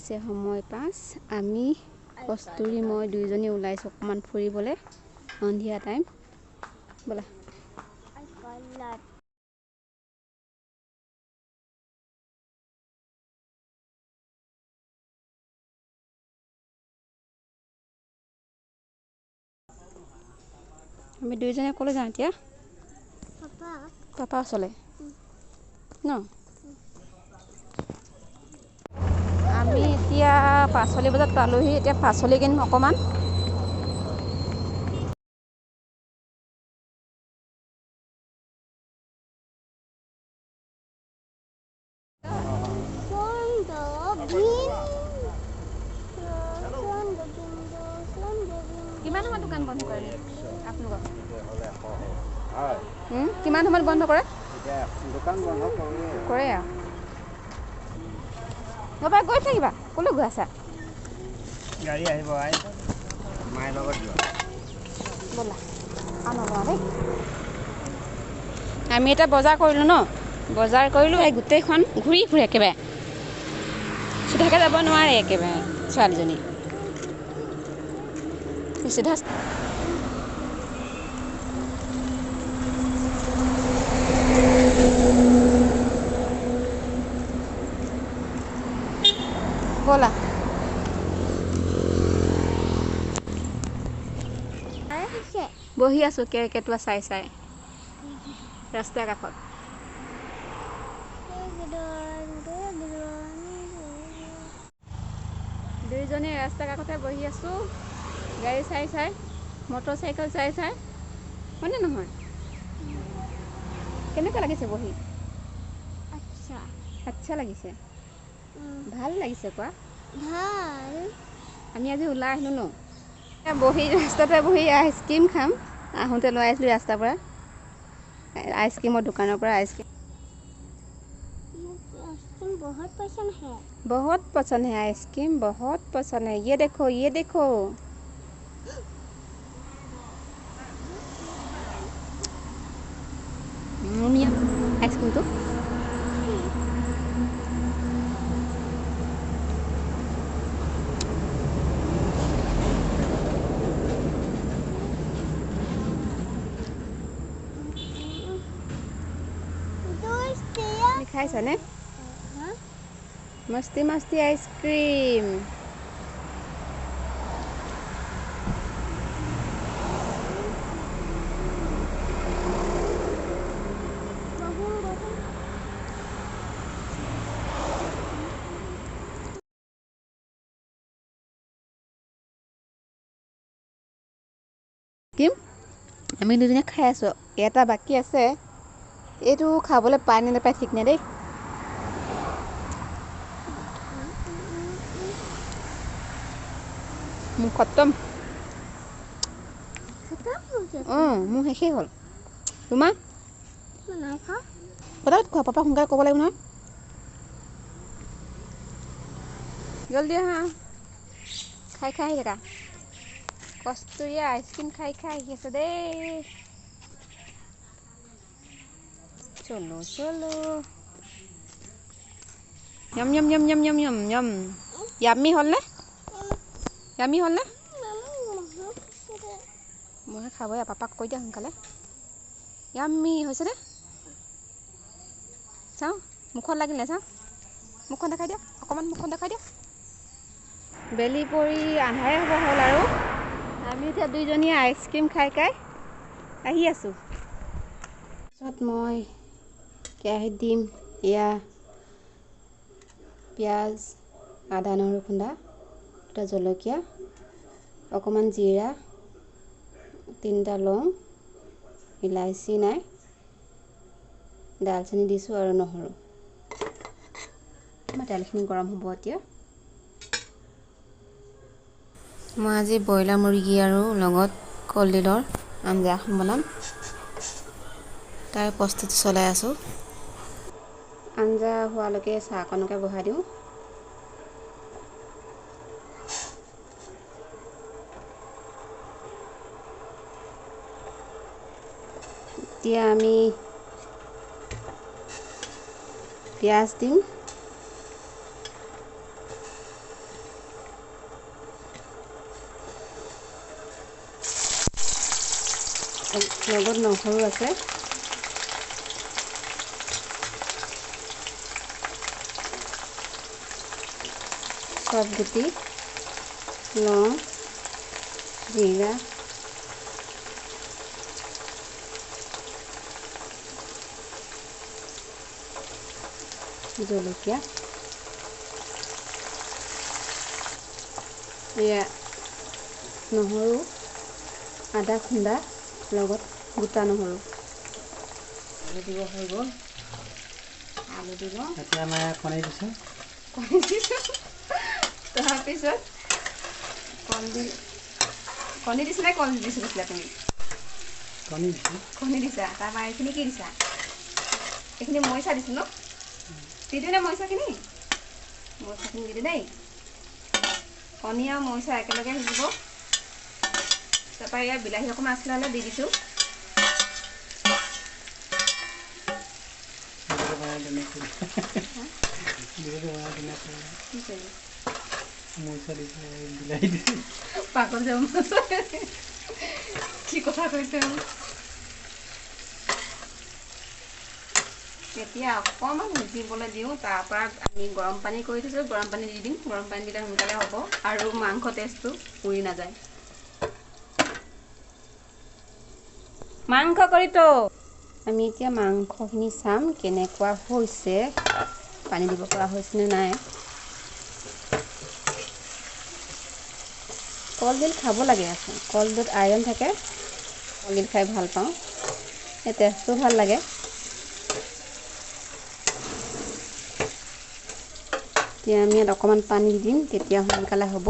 বাজিছে সময় 5। আমি কস্তুৰী মই দুইজনী ওলাইছোঁ অকণমান ফুৰিবলৈ সন্ধিয়া টাইম। ব'লা। আমি দুইজনে ক'লৈ যাওঁ এতিয়া? পাপা ওচৰলৈ ন? আমি এতিয়া পাচলি বজাৰত পালোহি। এতিয়া পাচলি কিনিম অকণমান। কিমান সময়ত দোকান বন্ধ কৰে আপোনালোকৰ? কিমান সময়ত বন্ধ কৰে? কৰে আৰু ৰ'বা, গৈ থাকিবা। ক'লৈ গৈ আছা? গাড়ী আহিব, মায়ে লগত যোৱা। ব'লা, আৰু নলওঁ দেই। আমি এতিয়া বজাৰ কৰিলোঁ ন? বজাৰ কৰিলোঁ, এই গোটেইখন ঘূৰি ফুৰে একেবাৰে, চিধাকৈ যাব নোৱাৰে একেবাৰে ছোৱালীজনী। চিধা ব'লা। বহি আছোঁ কেৰ্কেটুৱা চাই চাই ৰাস্তাৰ কাষত। দুইজনে ৰাস্তাৰ কাষতে বহি আছোঁ, গাড়ী চাই চাই, মটৰ চাইকেল চাই চাই। হয়নে নহয়? কেনেকুৱা লাগিছে বহি? আচ্ছা আচ্ছা লাগিছে, ভাল লাগিছে। কোৱা ভাল। আমি আজি ওলাই আহিলোঁ ন, বহি ৰাস্তাতে বহি আইচক্ৰীম খাম। আহোঁতে লৈ আহিছিলোঁ ৰাস্তাৰ পৰা, আইচক্ৰীমৰ দোকানৰ পৰা আইচক্ৰীম। बहुत पसंद है, बहुत पसंद है आइसक्रीम, बहुत पसंद है। ये देखो, ये देखो। आइसक्रीम तो খাইছানে? মস্তি মস্তি আইচক্ৰীম। আমি দুজনে খাই আছোঁ, এটা বাকী আছে। এইটো খাবলৈ পায় নে নাপায় ঠিক নাই দেই। মোৰ খতম। অঁ, মোৰ শেষেই হ'ল। তোমাৰ? পটাপট খোৱা, পাপা সোনকালে ক'ব লাগিব নহয়। জলদি আহা, খাই খাই আহি থাকা। কস্তুৰীয়া আইচক্ৰীম খাই খাই আহি আছে দেই। চলো চলো। য়ম য়ম য়ম য়ম য়ম য়ম য়ম। য়ামি হ'লনে? য়ামি হ'লনে? মই খাবই, পাপাক কৈ দিয়া সোনকালে। য়ামি হৈছেনে? চাওঁ মুখত লাগিল নাই? চাওঁ মুখখন দেখাই দিয়া, অকণমান মুখখন দেখাই দিয়া। বেলি পৰি আন্ধাৰে হ'ব হ'ল আৰু। আমি এতিয়া দুইজনীয়ে আইচক্ৰীম খাই খাই আহি আছোঁ। তাৰপিছত মই কেৰাহীত দিম এয়া পিঁয়াজ, আদা নহৰু খুন্দা, দুটা জলকীয়া, অকণমান জিৰা, 3টা লং, ইলাচি নাই, দালচেনি দিছোঁ আৰু নহৰু। আমাৰ তেলখিনি গৰম হ'ব এতিয়া। মই আজি ব্ৰইলাৰ মুৰ্গী আৰু লগত কলডিলৰ আঞ্জা এখন বনাম, তাৰ প্ৰস্তুতি চলাই আছোঁ। আঞ্জা হোৱালৈকে চাহকণকে বহাই দিওঁ। এতিয়া আমি পিঁয়াজ দিম। লগত নহৰু আছে। চব গুটি, লং, জিৰা, জলকীয়া, এয়া নহৰু আদা খুন্দা লগত গোটা নহৰু। আলু দিব হৈ গ'ল। আলু দিব। এতিয়া মায়ে কণী দিছোঁ। কণী দিছোঁ। তাৰপিছত কলডিল, কণী দিছা নে কল দিছোঁ কৈছিলা তুমি? কণী দিছোঁ। কণী দিছা। তাৰপৰা এইখিনি কি দিছা? এইখিনি মৰিচা দিছোঁ ন? দি দিওঁ নে মৰিচাখিনি? মৰিচাখিনি দি দিওঁ দেই। কণী আৰু মৰিচা একেলগে সিজিব। তাৰপৰা ইয়াত বিলাহী অকণমান আছিলে হ'লে দি দিছোঁ। পাগল যাব, কি কথা কৈছে। এতিয়া অকণমান সিজিবলৈ দিওঁ। তাৰপৰা আমি গৰম পানী কৰি থৈছোঁ, গৰম পানী দি দিম। গৰম পানী দিলে সোনকালে হ'ব আৰু মাংস টেষ্টটো পুৰি নাযায়। মাংস কৰিতো আমি এতিয়া মাংসখিনি চাম কেনেকুৱা হৈছে, পানী দিব পৰা হৈছেনে নাই। কলডিল খাব লাগে, কলডিলত আইৰণ থাকে। কলডিল খাই ভাল পাওঁ, এই টেষ্টটো ভাল লাগে। এতিয়া আমি ইয়াত অকণমান পানী দি দিম, তেতিয়া সোনকালে হ'ব।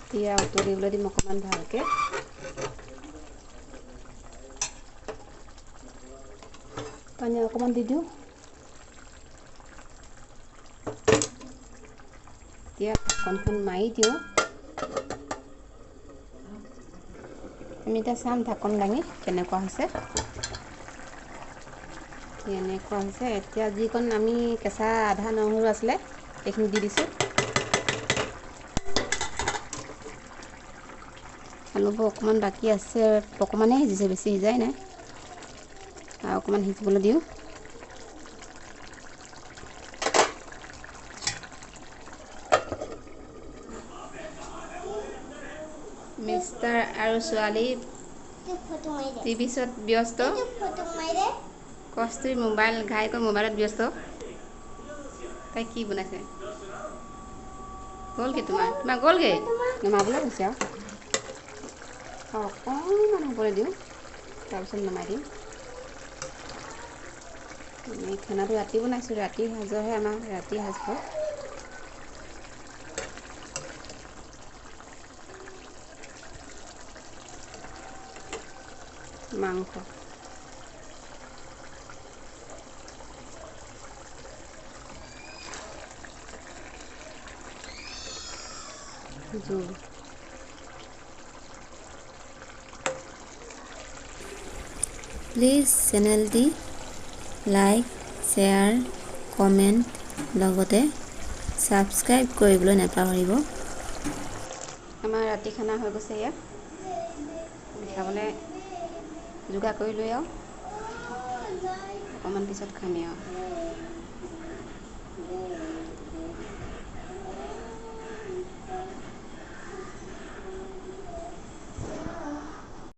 এতিয়া উতলিবলৈ দিম অকণমান ভালকৈ। পানী অকণমান দি দিওঁ। এতিয়া ঢাকনখন মাৰি দিওঁ। আমি এতিয়া চাম ঢাকন দাঙি কেনেকুৱা হৈছে, কেনেকুৱা হৈছে। এতিয়া যিকণ আমি কেঁচা আধা নহৰু আছিলে সেইখিনি দি দিছোঁ। আলুবোৰ অকণমান বাকী আছে, অকণমানহে সিজিছে, বেছি সিজাই নাই, আৰু অকণমান সিজিবলৈ দিওঁ। মিষ্টাৰ আৰু ছোৱালী টিভিছত ব্যস্ত, কস্তুৰী মোবাইল ঘাইকৈ মোবাইলত ব্যস্ত। তাই কি বনাইছে? গ'লগৈ তোমাৰ, তোমাৰ গ'লগৈ, নমাবলৈ হৈছে আৰু অকণমান হ'বলৈ দিওঁ, তাৰপিছত নমাই দিম। আমি খানাটো ৰাতি বনাইছোঁ, ৰাতি সাজৰহে আমাৰ ৰাতি সাজ হয়। মাংস জোল। প্লিজ চেনেলটি লাইক, শ্বেয়াৰ, কমেণ্ট লগতে ছাবস্ক্ৰাইব কৰিবলৈ নাপাহৰিব। আমাৰ ৰাতি খানা হৈ গৈছে। ইয়াত খাবলৈ যোগাৰ কৰি লৈ আৰু অকণমান পিছত খামেই আৰু।